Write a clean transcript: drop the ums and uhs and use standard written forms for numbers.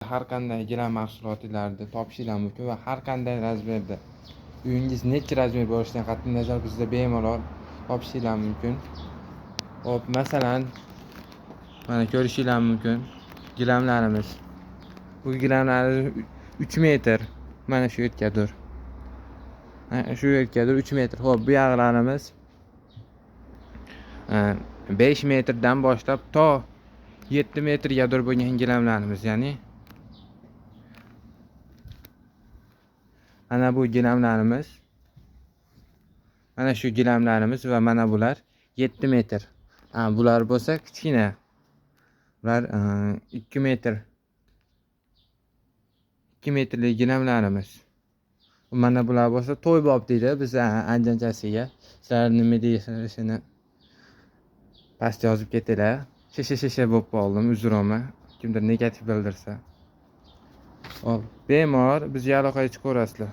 Har qanday gilam mahsulotlarni topishinglar mumkin va har qanday razmerda. Uyingiz necha razmer bo'lishidan qat'iy nazar bizda bemalol topishinglar mumkin. Xo'p, masalan, mana ko'rishinglar mumkin gilamlarimiz. Bu gilamlarimiz 3 metr. Mana shu yergadir. Mana shu yergadir 3 metr. Xo'p, bu yoqlarimiz 5 metrdan boshlab to 7 metrgadir bo'lgan gilamlarimiz, ya'ni mana bu gilamlarimiz, mana shu gilamlarimiz va mana bular 7 metr. Ha, bular bo'lsa kichkina. Bular 2 metr. 2 metrlik gilamlarimiz. Mana bular bo'lsa to'ybob deydi biz andijonchasiga. Sizlar nima deyishini pastga yozib ketinglar. Shisha shisha bo'lib qoldim, uzr olma. Kimdir negativ bildirsa. Hop, bemalol bizga aloqaga chiqaverasizlar.